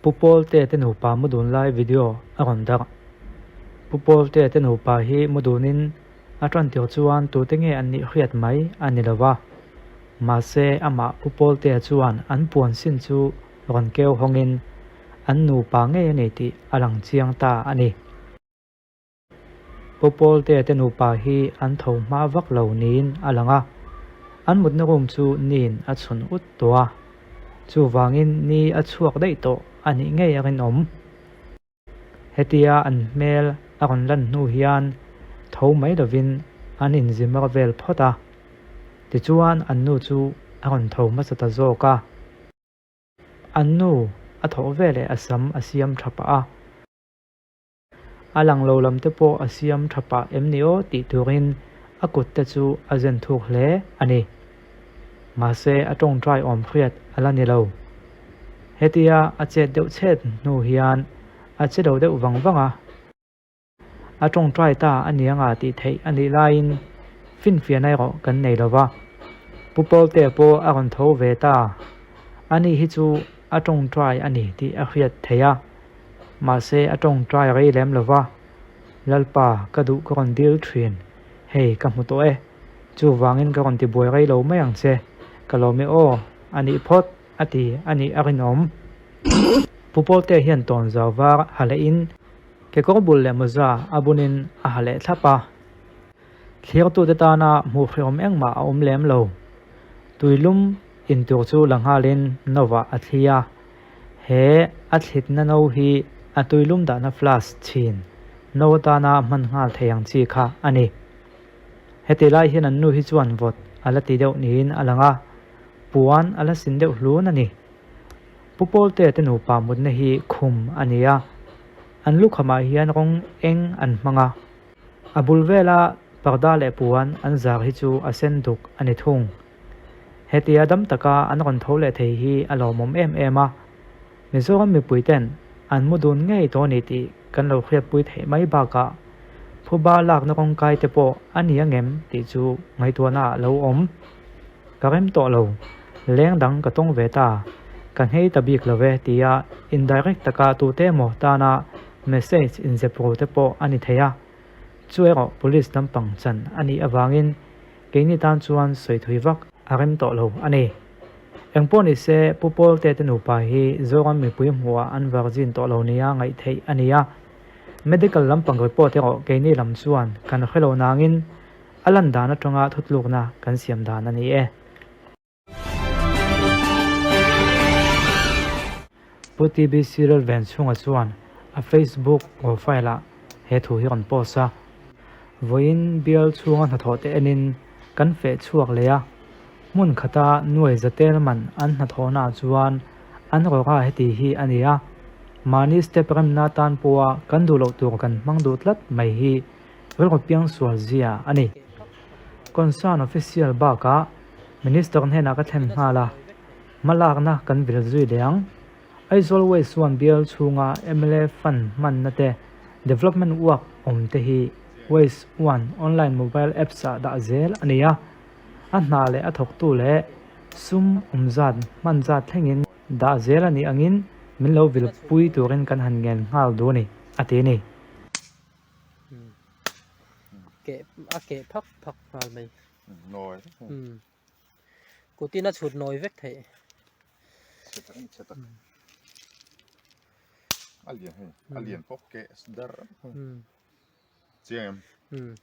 Pu Pawltea te nupa mu dun lai video a rawn darh. Pu Pawltea te nupa hi mu dunin a tan tir chuan tute nge an nih hriat mai a ni lo va. Mahse amah Pu Pawltea chuan an puan sin chu rawn keu hawngin an nupa ngei a ni tih a lang chiang ta a ni. Pu Pawltea te nupa hi an tho hma vak lo niin a lang a, an mutna room chu niin a chhun ut tawh a, chuvangin ni a chhuak daih tawh a nih ngei a rinawm. Hetia an hmel a rawn lan hnu hian tho mai lovin an inzimar vel phawt a, tichuan an nu chu a rawn tho hmasa ta zawk a. An nu a thawh veleh a sam a siam tha pah a. A lang lo lam te pawh a siam tha pah em ni aw tih turin a kut te chu a zen thuk hle a ni. Mahse a tawngtai awm hriat a la ni lo. Hetia a chet deuh chhet hnu hian a che lo deuh vang vang a. A tawngtai ta a ni anga tih theih a nih laiin finfiahna erawh kan nei lo va. Pu Pawltea pawh a rawn tho ve ta. Ani hi chu a tawngtai a ni tih a hriat theih a. Mahse a tawngtai rei lem lo va, Lalpa, ka duh ka rawn dil thin, hei ka hmu tawh e, chuvangin ka rawn tibuai rei lo mai ang che, ka lawm e aw, a nih phawt, a ti a nih a rinawm. Pu Pawlte hian tawn zau var ha lehin kekawr bul leh mawza a bunin a ha leh thlap a. Thlirtute tana hmuh hrehawm engmah a awm lem lo. Tuilum intur chu la nghalin novah a thli a. He a thlitna no hi a tuilum dahna flask chhin no atana hman nghal thei ang chi kha a ni. Heti lai hian an nu hi chuan vawt a la ti deuh niin a lang a, puan a la sin deuh hlun a ni. Pu Pawltea te nupa mutna hi khum a ni a, an lukhamah hian rawng eng an hmang a. A bul vela parda leh puan an zar hi chu a sen duk a ni thung. Hetia dam taka an rawn tho leh thei hi a lawmawm em em a, Mizoram mipui ten an mu dun ngei tawh a ni tih kan lo hriatpui theih mai bakah phuba lakna kawngkai te pawh a ni angem tih chu ngaihtuahna ah lo awm. Ka rem tawh lo, leng dang ka tawng ve ta, ka nghei ta bik lo ve tia indirect taka tute emaw tana message inzep ru te pawh a ni thei a, chu erawh police lampang chan a nih avangin keini tan chuan sawi thui vak a rem tawh lo a ni. Engpawh ni se, Pu Pawlte te nupa hi Zoram mipui hmuhah an virgin tawh lo nia ngaih theih a ni a, medical lampang report erawh keini lam chuan kan hre lo nangin a lan dan atanga thutlukna kan siam dan a ni e. Pu TBC Lalven chhunga chuan a Facebook profile ah he thu hi rawn post a, Vawiin bial chhunga hnathawh te enin kan feh chhuak leh a, hmun khata nuai zatel man an hnathawhna ah chuan an rawra heti hi a ni a, mahni step remna tan pawha kan duh loh tur kan hmang duh tlat mai hi rilru piangsual zia a ni. Concern official bakah Minister hnenah ka thlen nghal a, hmalakna kan vil zui leh ang. Aizawl West chuan bial chhunga mla fund hmanna te, development work awm te hi West One online mobile apps ah dah zel a ni a, a hna leh a thawktu leh sum awm zat hman zat thlengin dah zel a nih angin min lo vilpui turin kan han ngen nghal duh a ni, a ti a ni. A keh phak phak nghal mai. Kutin a chhut nawi vek theih. Chhe tak ani chhe tak. A lian hei a lian pawh keh dar. Chiang em?